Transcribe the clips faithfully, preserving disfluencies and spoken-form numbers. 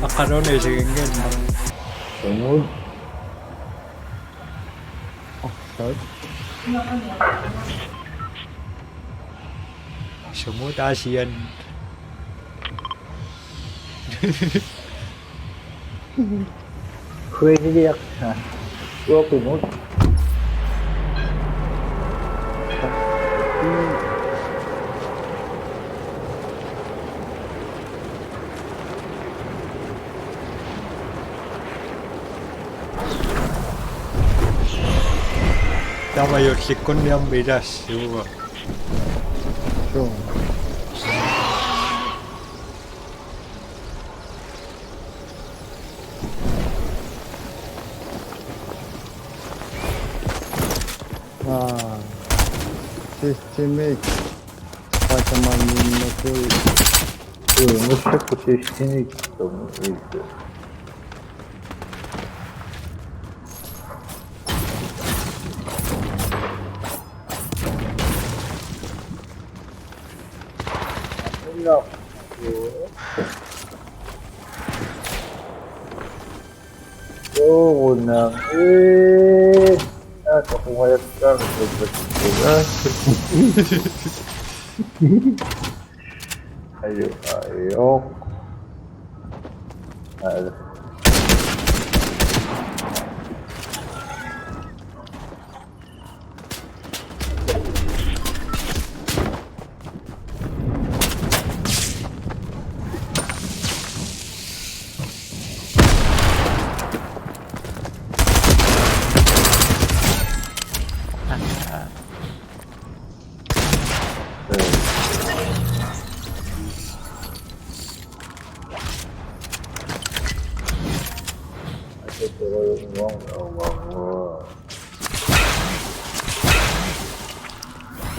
Aqqaluuna isiginnginnama. Sumut. Oh, sorry. Sumut Asian. Crazy React. Uakumut. Tamajuullikkunni aamma ilaassuuvoq. Suu. Aa, systemik. Paatamanninnakui. Uu, massakkut systemik. Uu, iissu. Illa. Uu, una. Ee. Aa, takumajakka. Ayo, ayo. Ayo.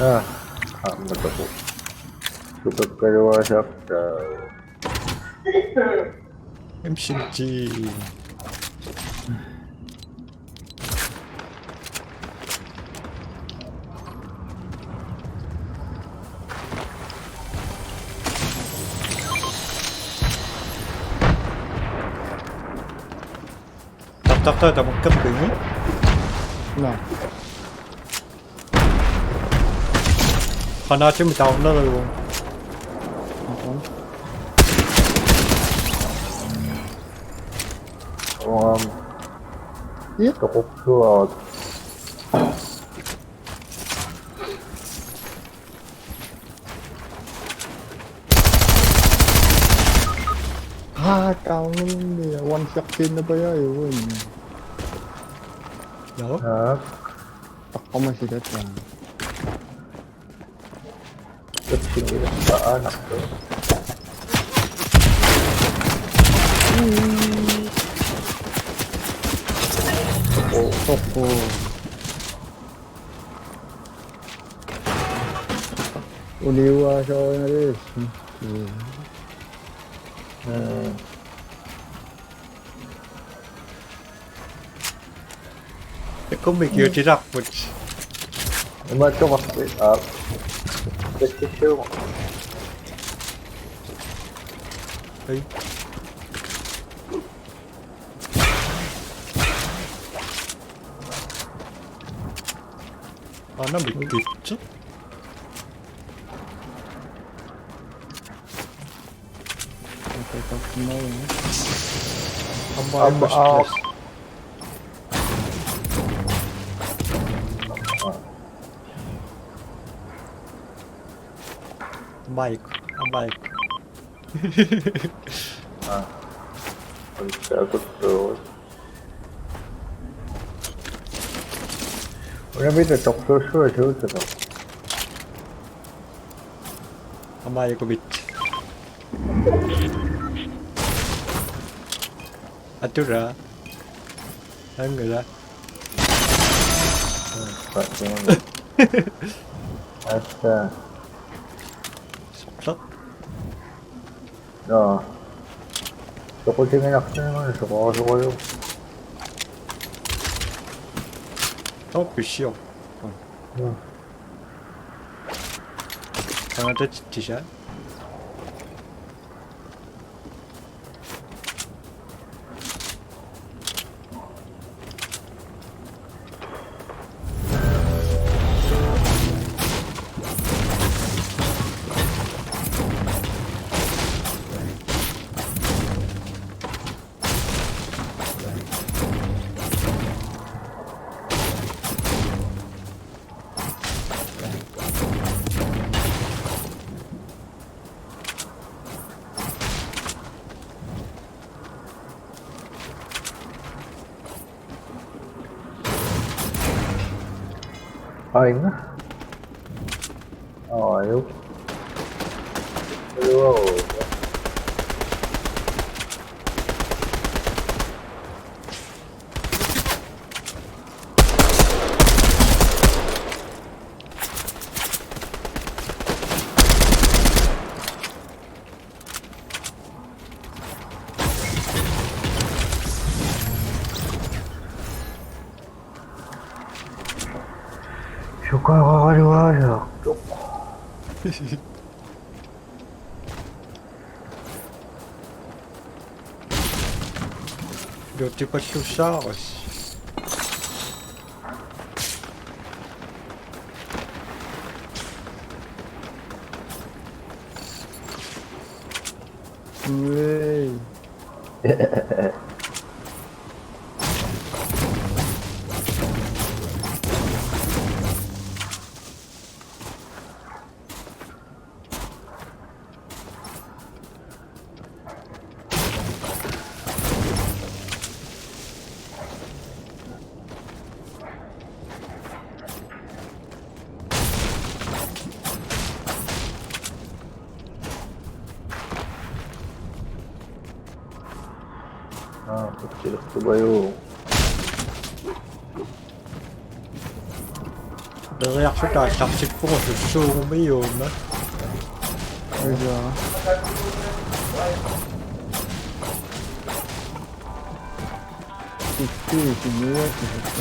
Aa, aamma takuuk. Sukakkaluasaartaa. M C G. Taq, taq, taq, tamakkerpigu. Naa. Qanaatimik taorneruvoq. Uum. Ii. Toqorsuaat. Haa, taununni one shot-innapajajuit. Joo. Aa. Taqqamasilaat. Tassinngilarpaa aanartoq. Soqqu. Uniuaasorigaluarisi. Mm. Takummik iutilaarput. Imaattoqarpoq. Aa. Tassissuuvoq. Hej. Aana mikkitsi. Okay, tak, no, no. Aamma, aamma, aamma. Mike, mike. Aa. Taakuttuuvoq. Unamita toqtuussuaq suuttoq. Aamma ikuvit. Atura. Angala. Assa. Soqlaq. Naa. Soqutiginarsimagami soqutigisoq. Tau pisior. Naa. Tamatatitsisaa. Aina. Aaju. Aaju. Sukaruaruaruartoq. Lutipallussaarus. Uei. Aa, utsilertupajuvoq. Neriarluta aallartippugut sussuugumiuuna. Aja. Sissi, sinua, sissi.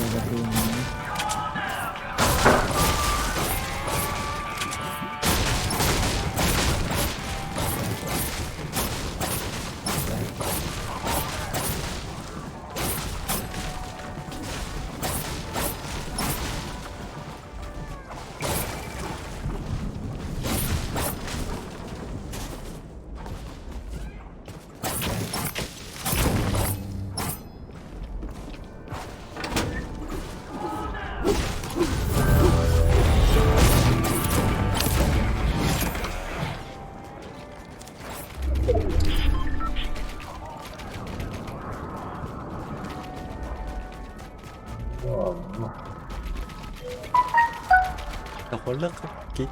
Taquleqqikki.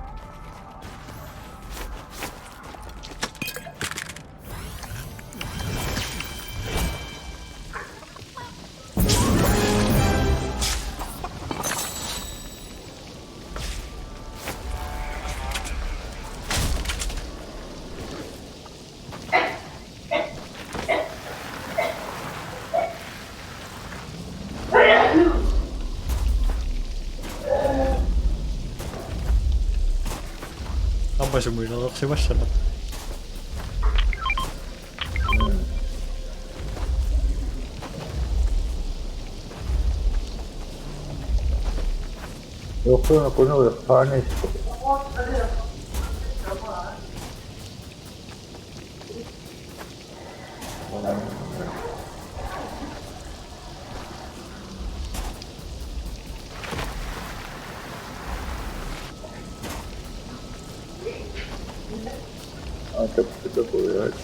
Aamma sumuilereersimassava? Joku kunnu eqqaaniittoq. Aa, takuuk, takuuk, right.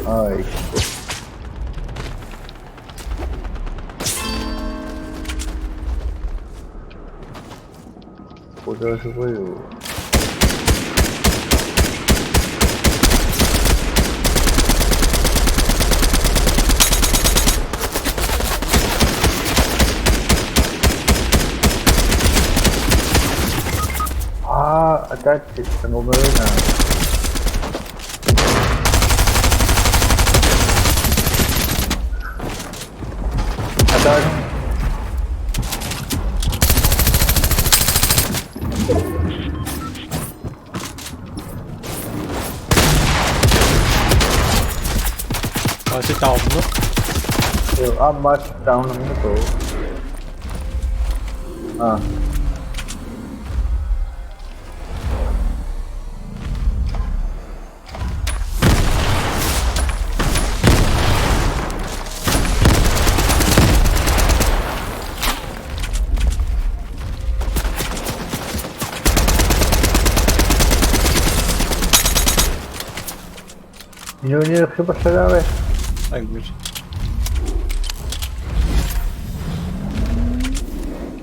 Ai. Qujaasupajuvoq. Aa, ataatsip angumavinaa. Ataanut. Aa, se taarneq. Joo, aamma taarneq. Aa. Inuuniussipallalaavit? Angus.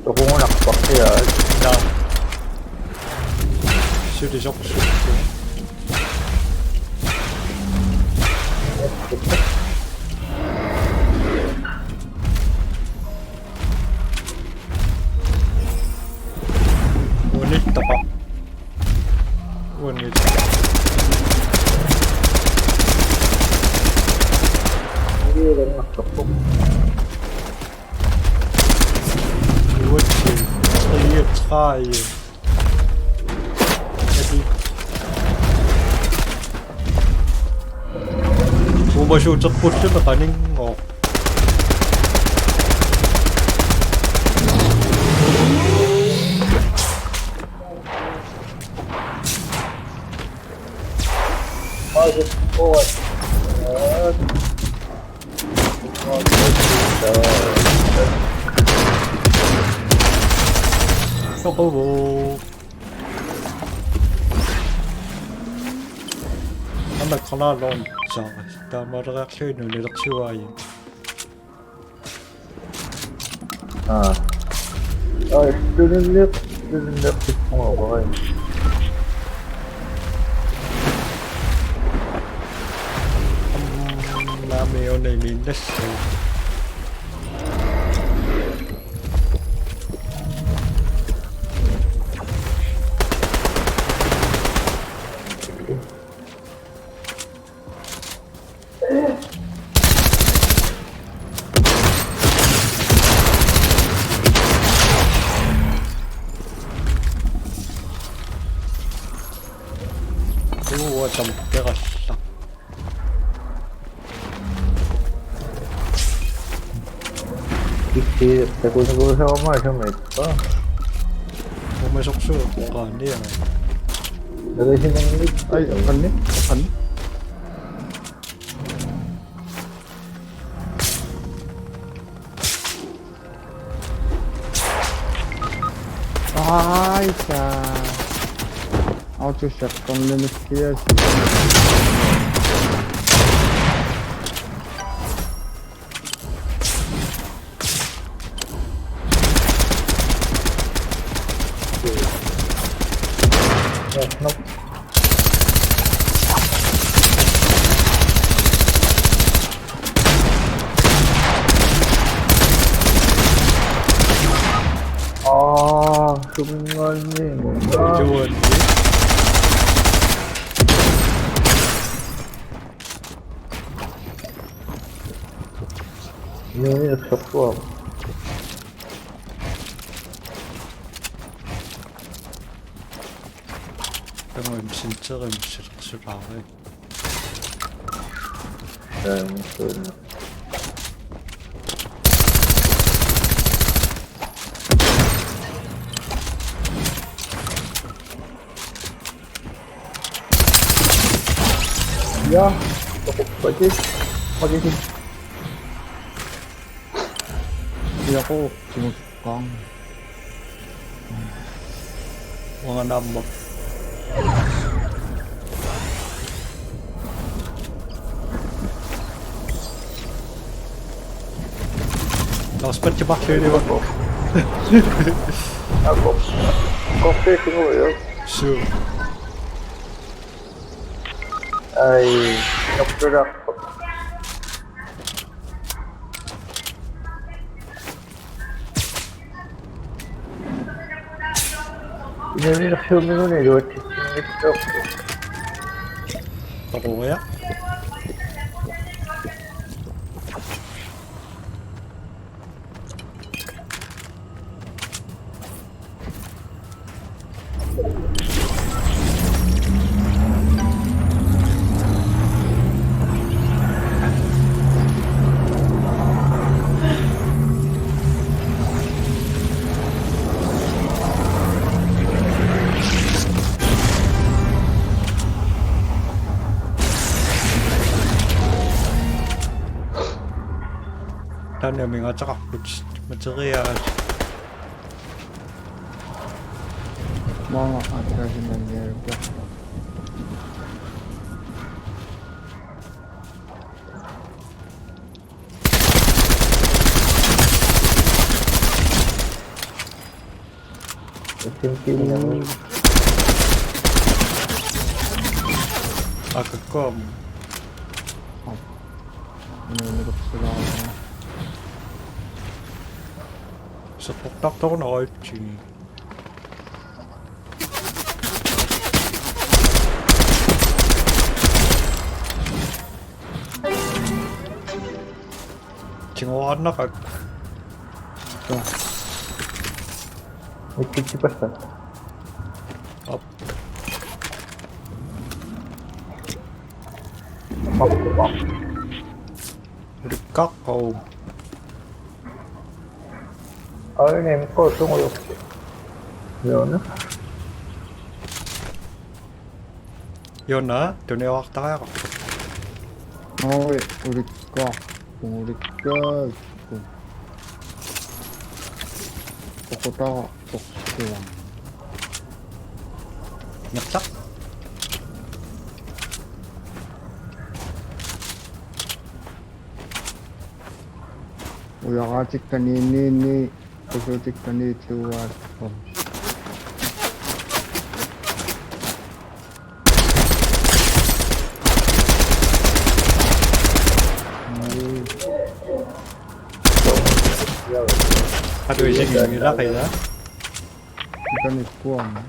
Soqungunarpartia. Naa. Suli soqsuuku. Unittaqa. Unittaqa. Uatsi, treogtredive. Ati. Uumasuuterpullu qaninngoq. Soquvuu. Anna qanaa launcher. Taamaaleriarlugit nuunalersuaajun. Aa. Ai, tulinniq, tulinniq tippunga oqarai. Naami una imiinnassaaq. Uua, tamakkerallaq. Ikki, takusakuusarama sumippa. Uumasuusoq qaannia. Nalisimanngit. Ai, qanni, qanni. Ai, sa. Auto shotgun limit kiasi. Aa, sunngani. Juuan. Ni, soqquaq. Tamanna sinterim silersugaara. Taanna suuna. Ja, paki, paki. Jaku, timukkang. Uanga naamma. Lars, patsi parlui. Apo. Kokke kingu jo. Su. Ai, noktura. Ineriarsiuminnguni iluatsitsinngitsoorput. Takuya. Taanna amigaataqarput materiaal. Maanga aatsaat sinniigiarput. Thank you. Akakkom. Seqqortartoruna oitsini. Tiguaannaqaaq. Ikkitsipassat. Op. Ulikkaqqu. Aini, ko sungu. Jona. Jona, tuniortariaqarpoq. Oi, ulikkaaq. Ulikkaaq. Okotara toqsiva. Nertaq. Ujaraatikka niinniinni, usuutikka niitsuuaat. Atu isiginngilaqiga. Ikan iskuanga.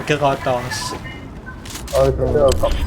Okay, kaataas. Ai, täällä on kaksi.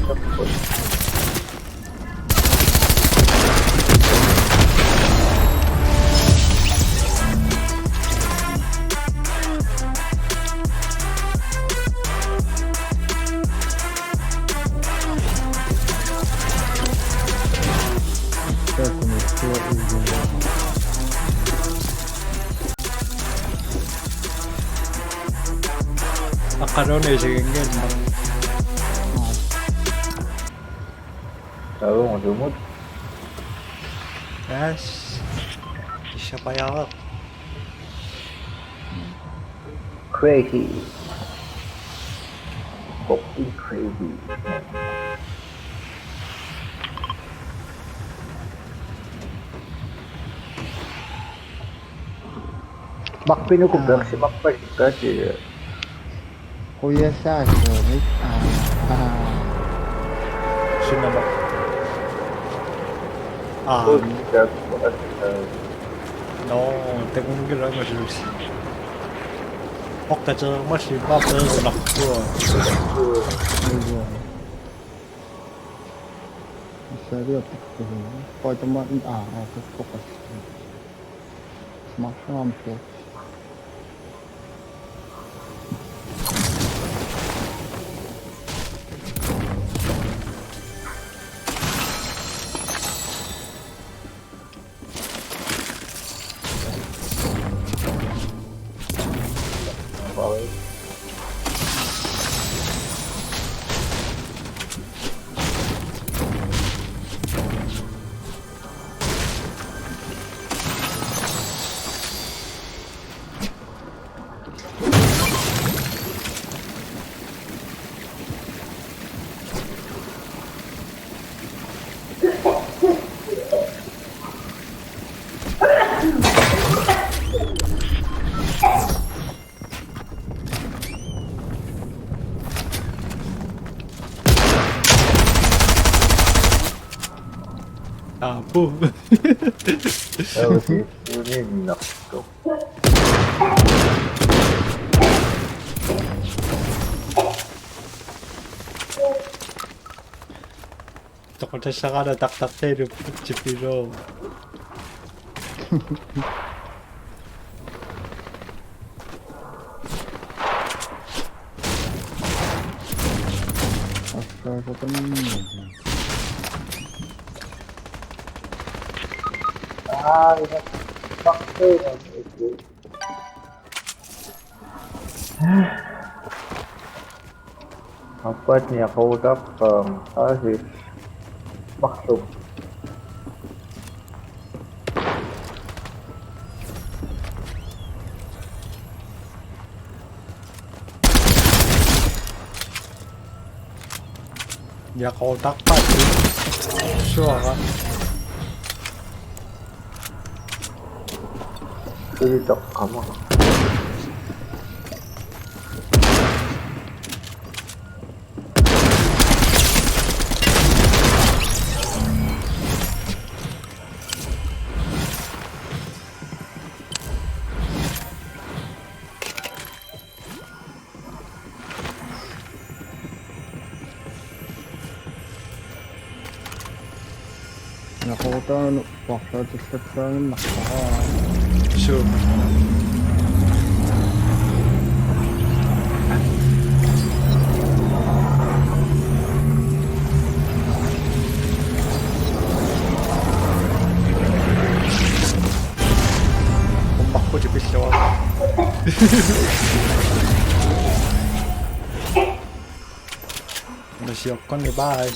Aqqaluuna isiginnginnama. Taavunga sumut. Yes. Kissapajaareq. Crazy. Fucking crazy. Maqpinuku persi maqpakkaati. Qujasaasunik. Aa. Aa. Sunama. Aa. No, takunngilaannguaq. Oqqa, taama massi paappeerunarpua. Sariapikkuhun. Qoitama aa, aa, kokkoqas. Smash rampe. Aapu. Aapu. Toqutassaraana tartartiilu pitsipiloo. Aa, ina. Fuck, Appat niaqutaq, um, asis. Maqsup. Yaqutaqqat. Suara. Ylitoqqama. Yaqutaanut parlaatillatsaannarpara. Suu. Ummaqqut pilluaq. Nasioqqani bye.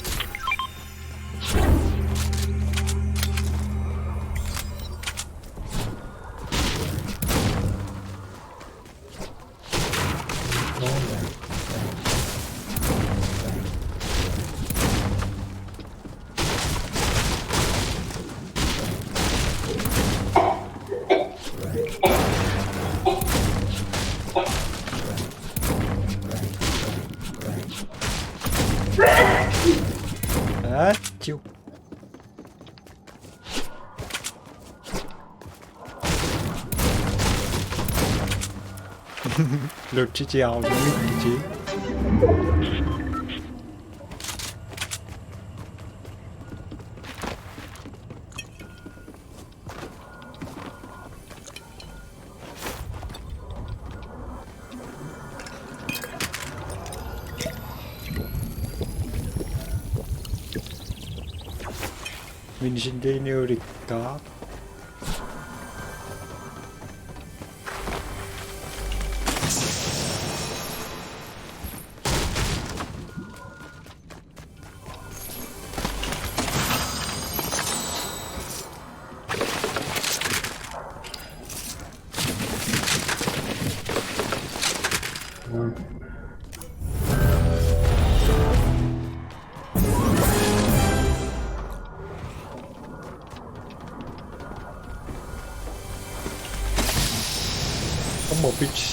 Achoo. Lutsitiarusumikkiti. Minsindiiniulikka. Come on, bitch.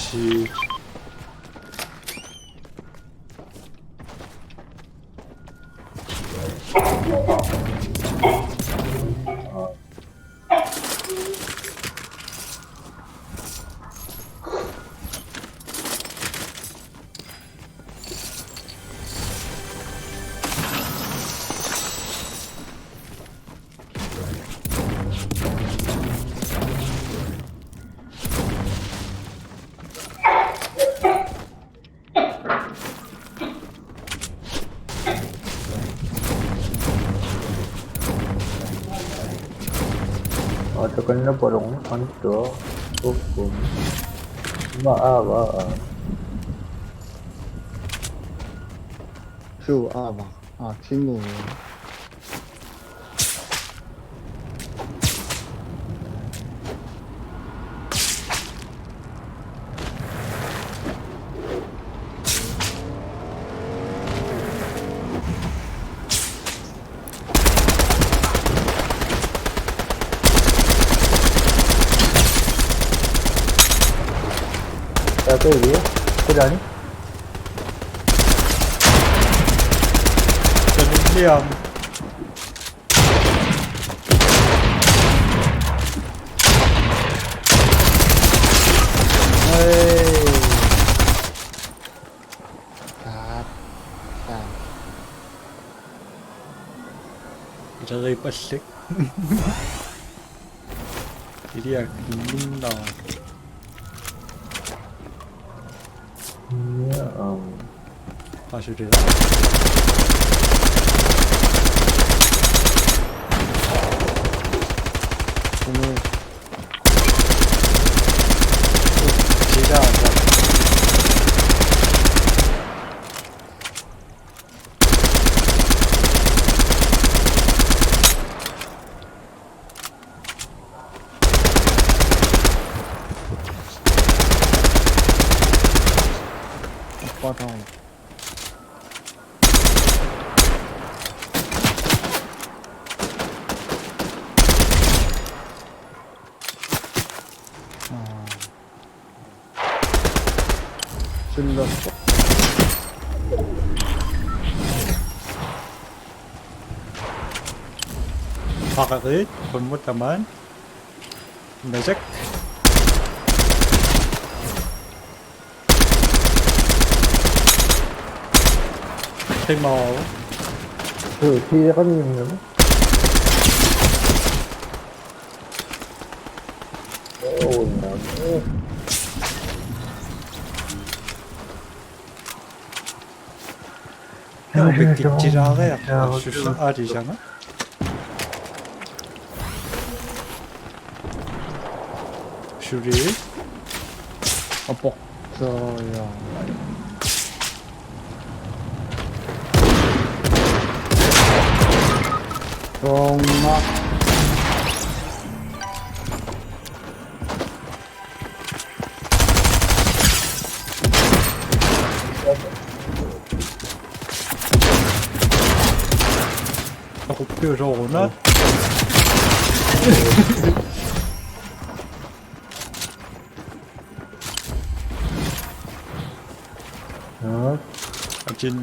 Atakanna polong anto. Hukum. Ma awa. Su awa. Ah, kingu. Satu lagi ya. Sudah ni. Jadi diam. Hei. Taap. Taap. Ila ripallik. Iliak minna. Ja, ähm. Hast du dir das? Komisch. Jeder, Spot on. Pillarpoq. Paqarit, qummut tamaan. Massakkut. Qimaava. Ui, kiiqaniinnama. Oh, no. Amikkitsilaareerpoq, sussa aalisama. Suli. Apoq. Sooja. Soorunami. Aquppiusoq una. Nå. Atin.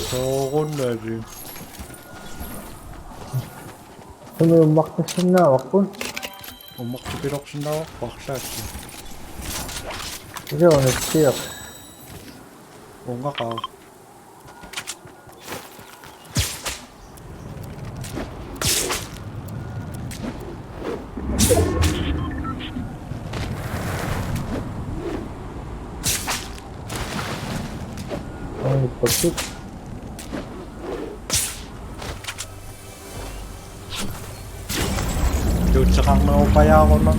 Soorunami. Sumi ummartassinnaavakku? Ummartupiloorsinnaavakku arlaassi. Iluunitsiaq. Ungaqaaq. Ai, pakkut. Tuutseqarnerupajaaruna.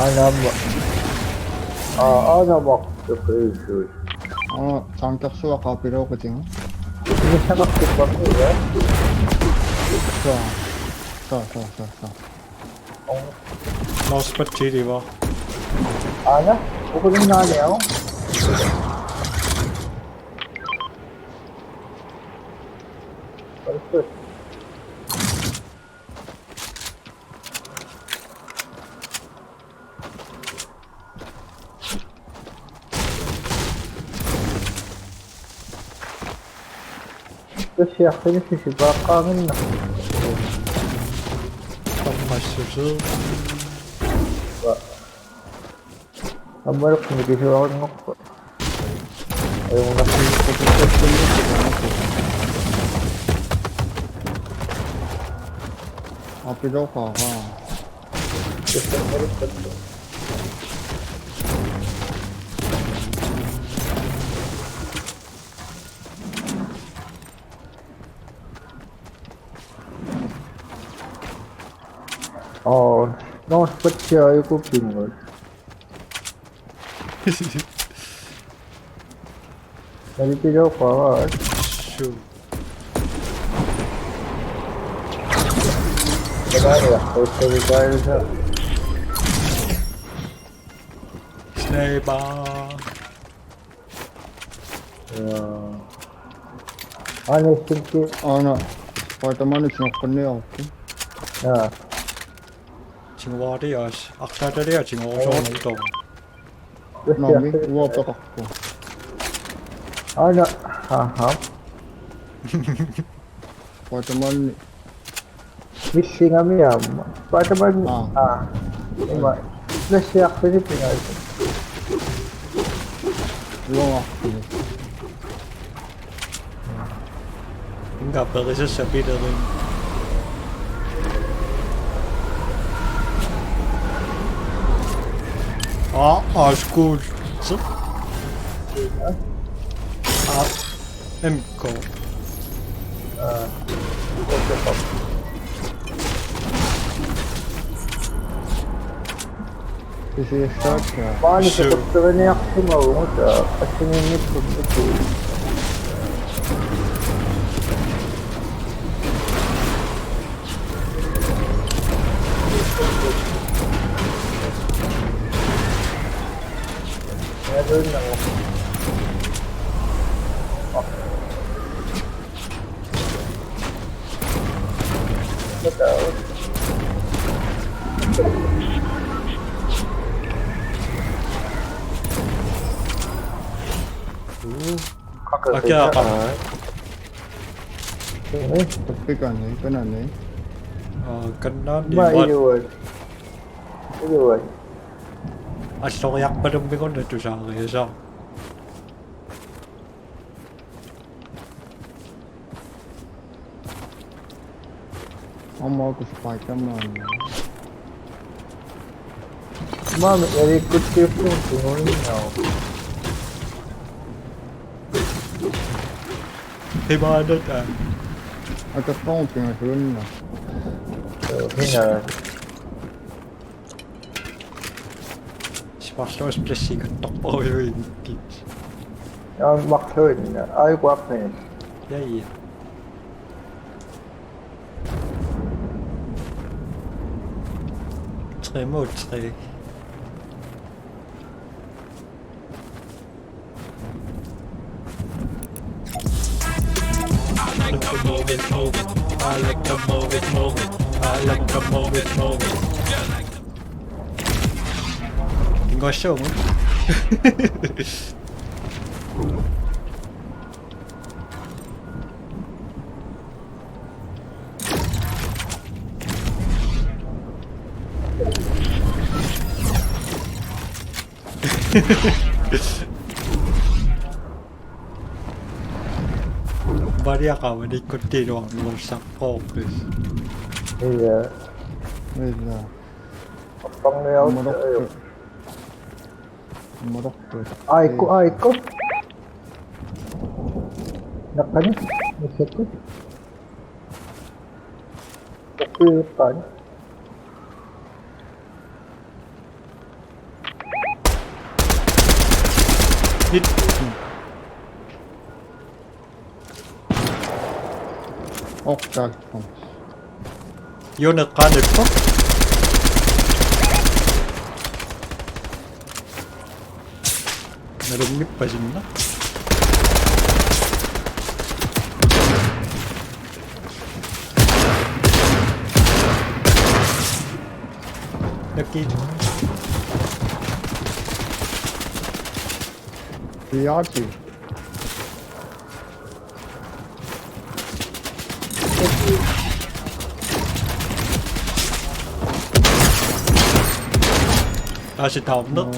Anama. Aa, anama. Aa, tankersuaq qaapiloqatigu. Inissanartipparput, ja. Soo. Soo, soo, soo, soo. Nå, spatiliva. Aana, ukulinnaaniagu. Tassa siaqqinissisi paaqqaaginnaq. Toqqassuseq. Ua. Aammalu mikisuaranngorpoq. Ajornarsinnaapput. Apiloqaara. Tassa aammalu. Aa, nå, spatsia joku pinngui. Nalipiloqaara. Suu. Kadaria, kadaria. Sniper. Jaa. Aana issinki. Aana. Spider-Manip tiguqqinniarukku. Jaa. Tiguarias. Artaataliaq tiguarisortoq. Naamik, uanga peqarpoq. Aana. Aha. Spider-Man. Missingaami aamma. Paataman. Aa. Aa. Ima. Nassiarpini pingaisa. Uanga. Inga perisassapilerin. Aa, aa, skuul. Aa. M K. Aa. Pisiassaakka. Maani Suu. Sequtseriniarsimavugut, aa, assiniinnipput. Akia qa. Aa. Ee, tappikanni, kanani. Aa, kanani. Ma iluat. Iluat. Alloriarpalummigut tusaariasaaq. Aamma uku Spider-Man. Maani aliikkuttiupput tunguinnaavoq. Himaanata. Aka phone pingasunna. Ee, pinga. Siparluus plassikattorporujuikkit. Aa, marluin. Ai, kuaqqin. Ja, ja. Tre mod tre. I like to move it, move it. I like to move it, move it. I like to move it, move it. Ngoshou. Maria qama nikkuttiiluarlugu saqqooqqis. Iya. Iya. Appangiaut. Amarortu. Amarortu. Aikku, aikku. Naqqani, naqqakku. Okkuippaan. Hit. Okkaakku. Jone qanippa. Nalunngippasinnaq. Lucky. Lucky. Aa, se taarneq.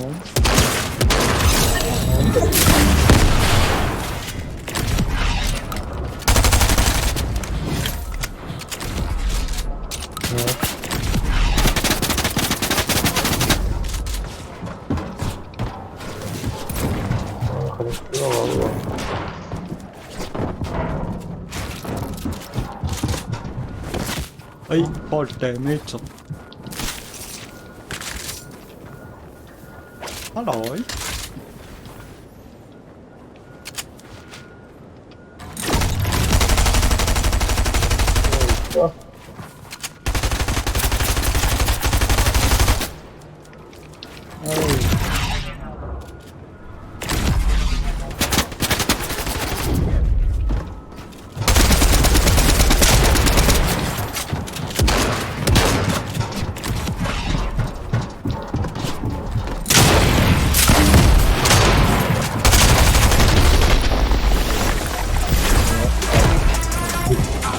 Ai, hold damage. Halløj.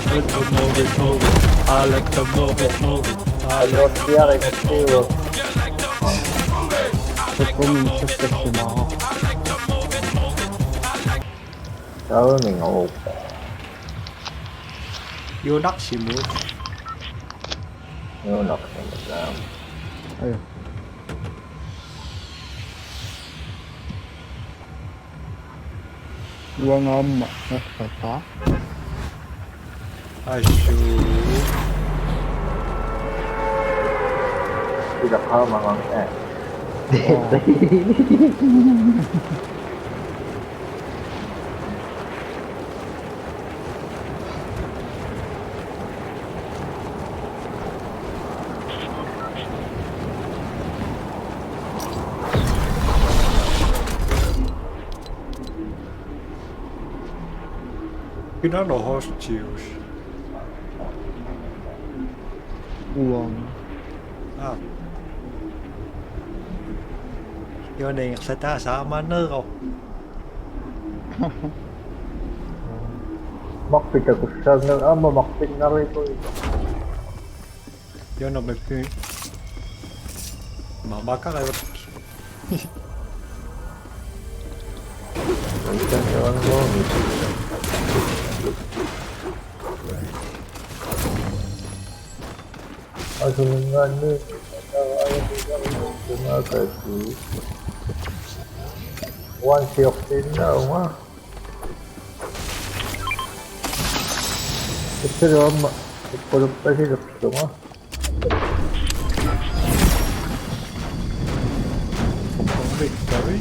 I like to move it, move it. I like to move it, move it. I like to move it, move it. Taava minga uuppa. Juunarsimut. Juunarsimut, aam. Ajo. Uanga aamma nassata. Ashu. Ila qaamanga, eh. Kina no hostius. Uanga. Ah. Joni, sata sama nero. Maqpit takussaanngilaq, aamma maqpinnarikuuvoq. Joni, maqpi-, ma-, maqareerpoq. Asuminngaanniit tungaakassi. Uanga siortiinnaavunga. Utsali aamma uqquluppasilersunga. Victory.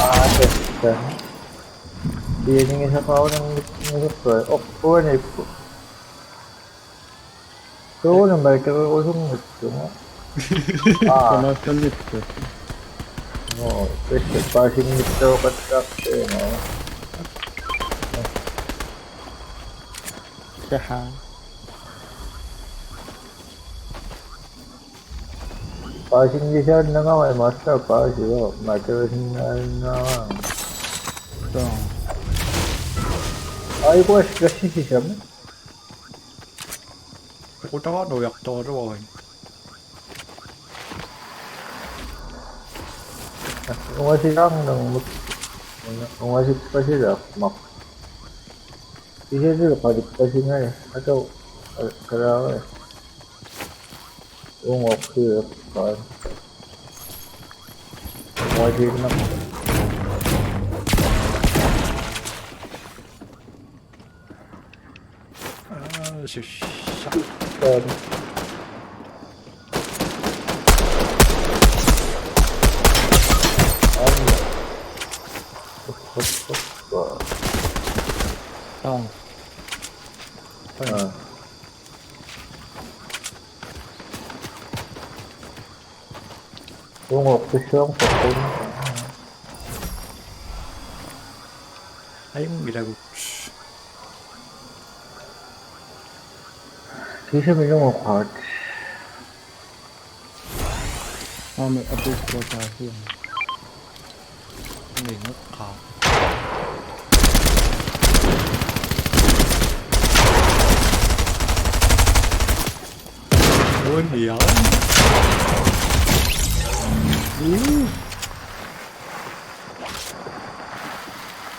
Aa, tassa. Pianigisaqarunanngitsuupput. Orpuaniippoq. Soorunami maqareerusunngitsunga. Aa. Qanaassannittu. No, tassa paasinngitsoortartarsinnaavat. Taha. Paasinngisaannagara imaassaa paasivoq, maqareersinnaajunnagara. Soo. Ai, kuas klassisisam. Kutara nujartoruin. Ungasilaarnagmut. Ungasippasilaarmaq. Kisianni qalippasinngai, atu, kalaari. Ungorsiueqqaat. Uasiinnaq. Aa, sussa. Taani. Aamma. Aa. Aa. Ungorsiueqqaat. Ajunngilaq. Kiisami ungorsiueqqaat. Aamma apuukkuutaasiam. Mingeqqaa. Unia. Uu.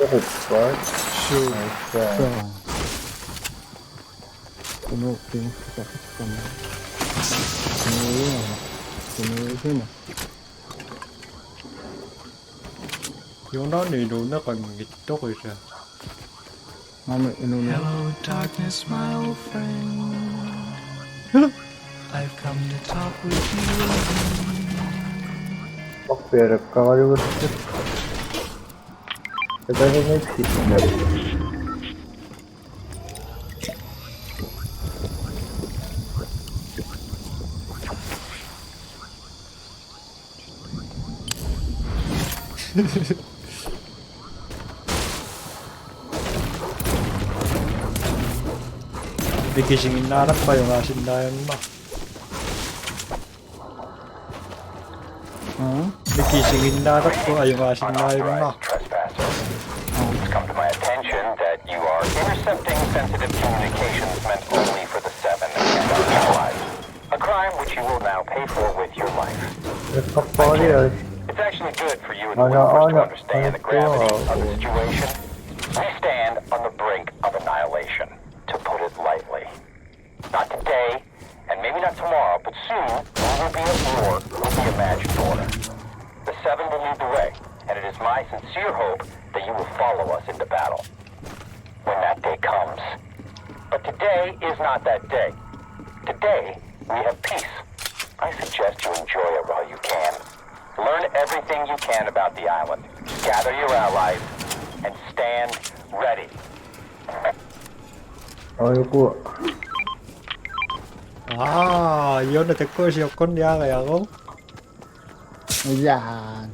Oquppaat. Suu. Aittaa. Soo. Kuno, kuno, kuno, kuno, kuno, kuno. Joni, inuuneqanngitsoq ila. Aamma inuuneq. Hello, darkness, my old friend. I've come to talk with you again. Maqpiarakkaaralugit. Takanimik sitnap. Mikisiginnaalerput ajugaasinnaajunnaarpoq. Aa? Mikisiginnaalerput ajugaasinnaajunnaarpoq. It's come to my attention that you are intercepting sensitive communications meant only for the Seven and our allies. A crime which you will now pay for with your life. It's actually good for you and the Wilfors to understand the gravity of the situation. We stand on the brink of annihilation, to put it lightly. Not today, and maybe not tomorrow, but soon we will be at war with the imagined order. The Seven will lead the way, and it is my sincere hope that you will follow us into battle when that day comes. But today is not that day. Today, we have peace. I suggest you enjoy it while you can. Learn everything you can about the island. Gather your allies and stand ready. Aikuku. Aa, iona takkuusi oqqunniariaru. Jaa.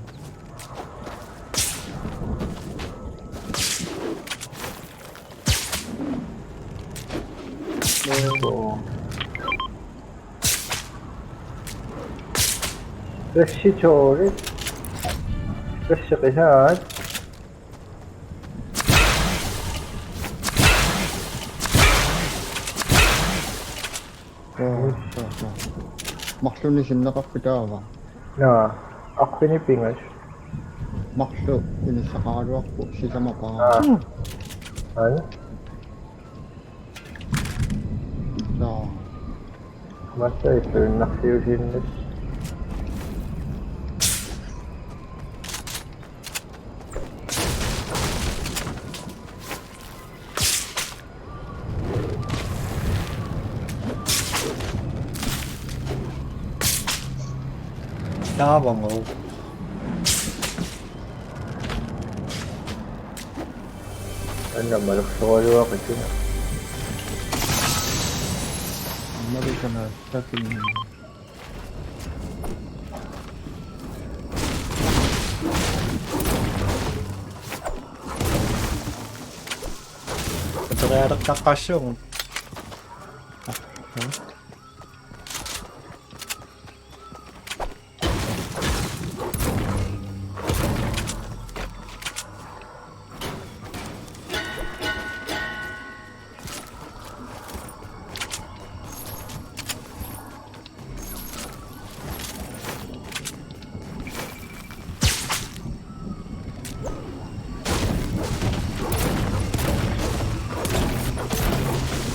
Rashitorit. Rashiqisaat. Marlunnik sinneqarpit taava? Naa, arfineq-pingasut. Marluk inissaqaraluarput sisamat paaraq. Aa. Aana. Naa. Massa iluinnarsiusinnit. Taavunga. Anna malersoraluaqisuna. Amerikana takin. Materialeqqaqqassuugut.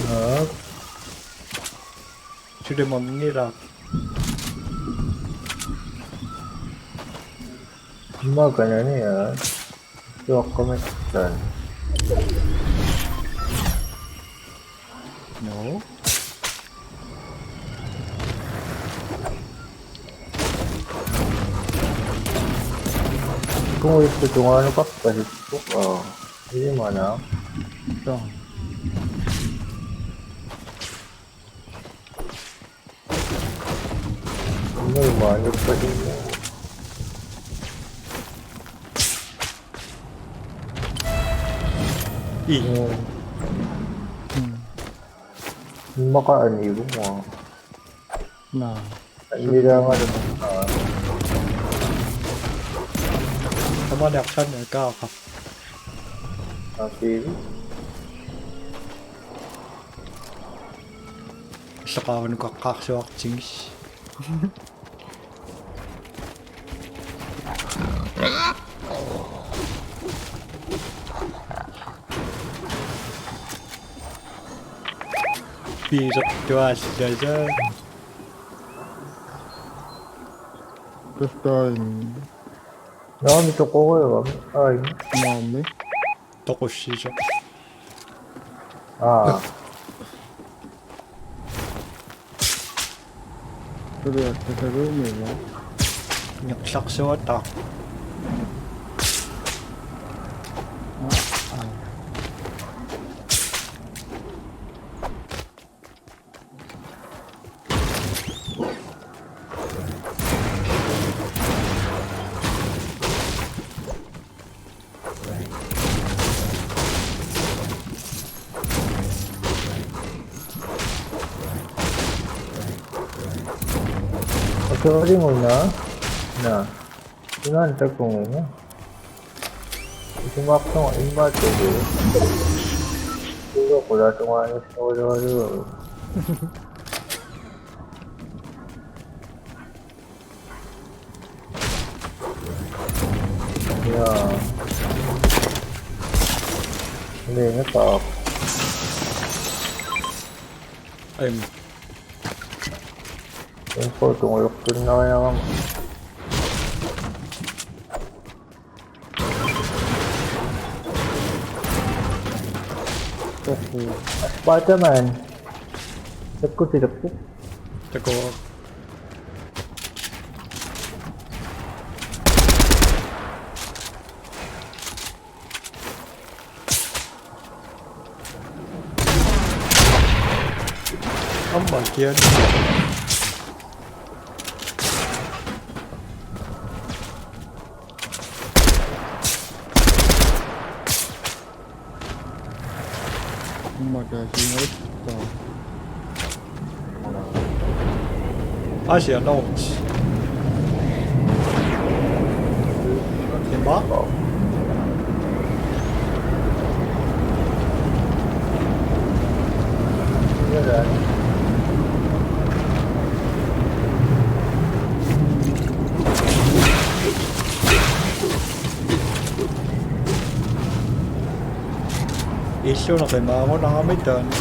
Aa. Sulimanngilaq. Immaqa kanani, aa. Suaqqamik taan. No. Kungujuttu tungaanut pappasippoq. Aa. Ilimana. Tong. Normal, ippasippoq. Ii. Mm. Mm. Immaqa anivunga. Naa. Annilaangalu. Aa. Tamanna arsaanni akaaqa. Aa, T V. Illoqarfik nukaqqaarsuartigis. Piisertuaallasa. Tassa taanna. Naamik toqorujuugami. Aajuna. Naamik. Toqussisoq. Aa. Tuli attasaluumima. Nerlarsuata. Aa. Otorimuna. Na. Iman takunga. Isumaqtunga immaqa tuli. Tuli qulatungaani soorluarlugu. Ja. Nene taap. Em. Info tungulukkunnariarama. Spider-Man. Takusilerpoq. Takuuk. Aamma kiani. Aamma kiani. Asia North. Ima. Illuuna qimaagunarami taanna.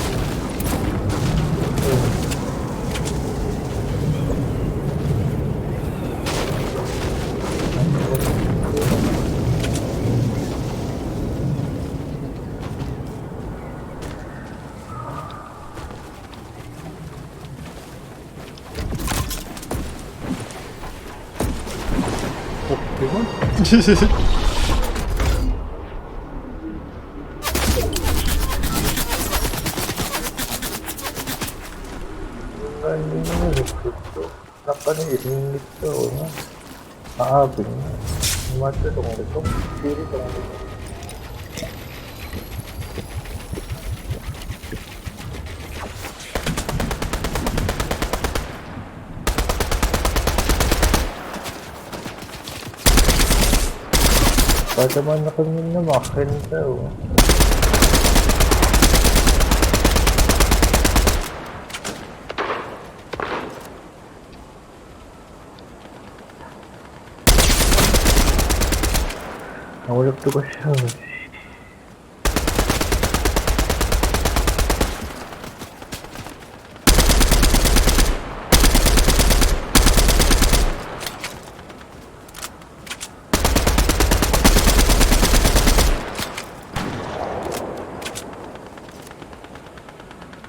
Uppigun. Naqqani isinngitsuunga. Aapin. Imaattuunngitsoq. Siiri tunngitsoq. Patamanneqannginnama arrinitau. Aulaptukassaagut.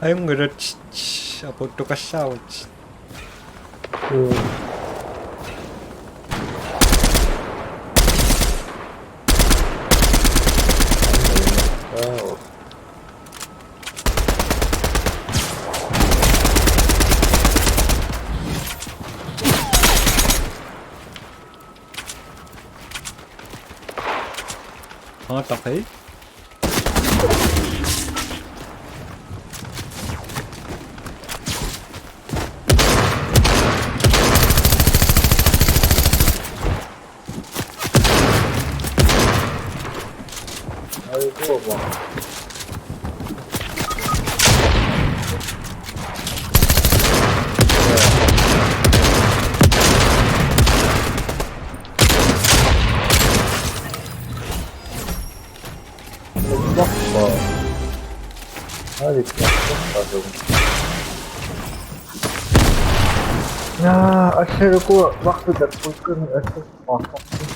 Ajunngilaq, apuuttukassaagut. Mm. Haa, tapay. Aa, asserukua vaqtutat pukkami assersuartarput.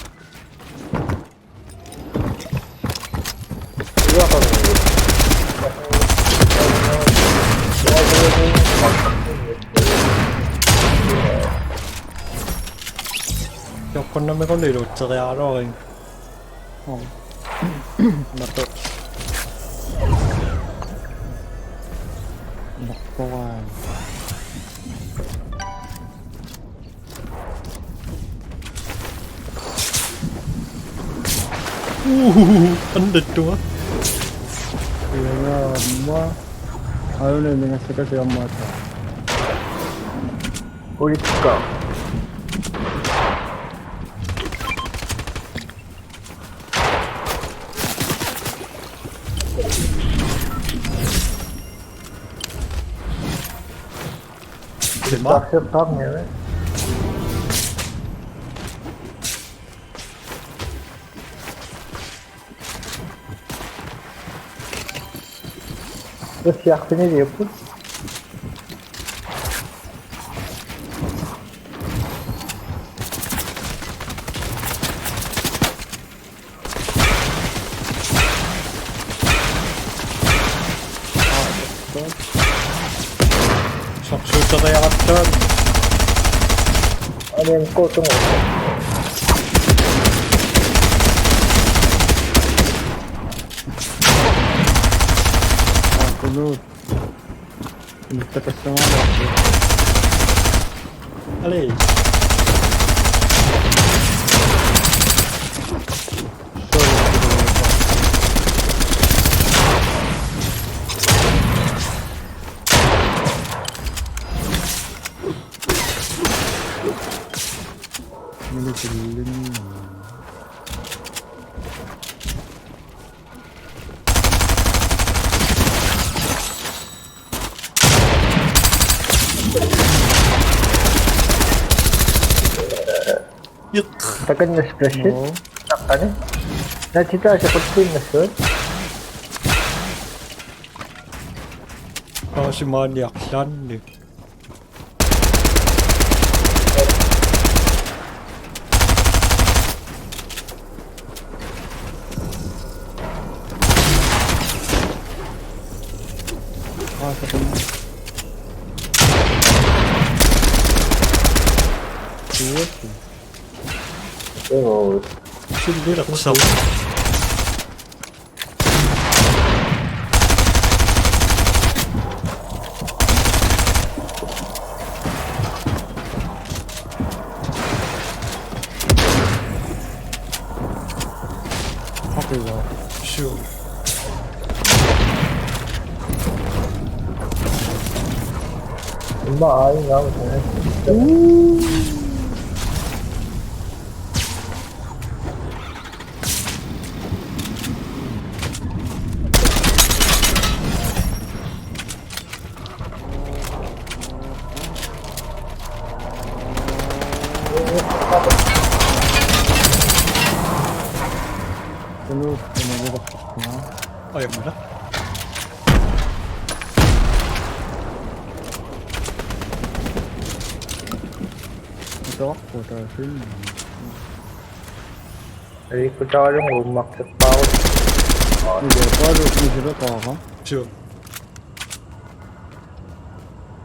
Joqqunnammikuni iluutseriaraluarlunga. Nato. Naqqoraa. Uhuhu, andattua. Ianga amma. Auna ningassakasiammaata. Ulikka. Sima? Taxi taarniavi. Tassiarfiniiliupput. Sorsuuteriaratta. Anin kutungu. Aa, kunuut. Inuttapassamaalaarput. Ali. Minutillin. Iq. Takanna splash. Oo. Takkani. Naatitaa sequttiinnassuat. Taasimaaniarlaanni. Joo. Sillilaqsaq. Happy though. Sure. Imma aajuna. Oi, mula. Ito, puta, sin. Ei, kun täällä on ummakset paut. Joo, paadu, niin se vetää. Joo.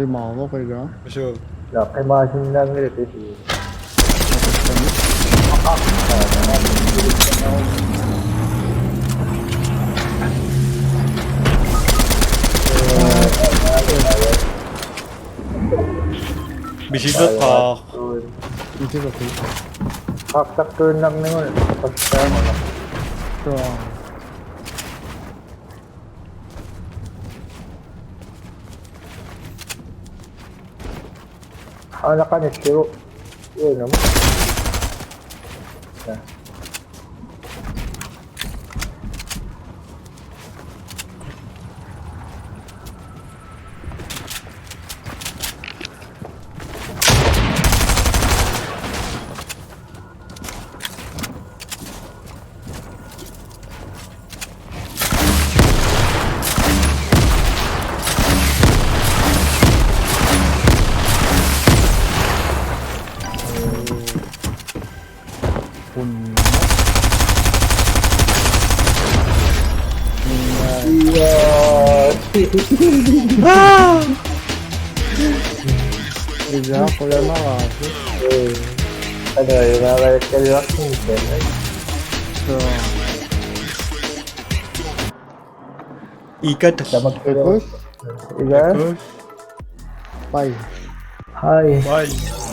Ei mä ole, joo. Joo. Ja, ei mä sinne ngille piti. Misilittagaq. Misilittagaq. Qaqqartuinnarnigut qassaamala. Joo. Aana qanilligu. Uinama. Ja. Punna. Iya. Iya, kuulemma. Eh. Ada, ada, ada, ada, ada. So. Ikat. Takuss. Ikat. Takuss. Bye. Hi. Bye.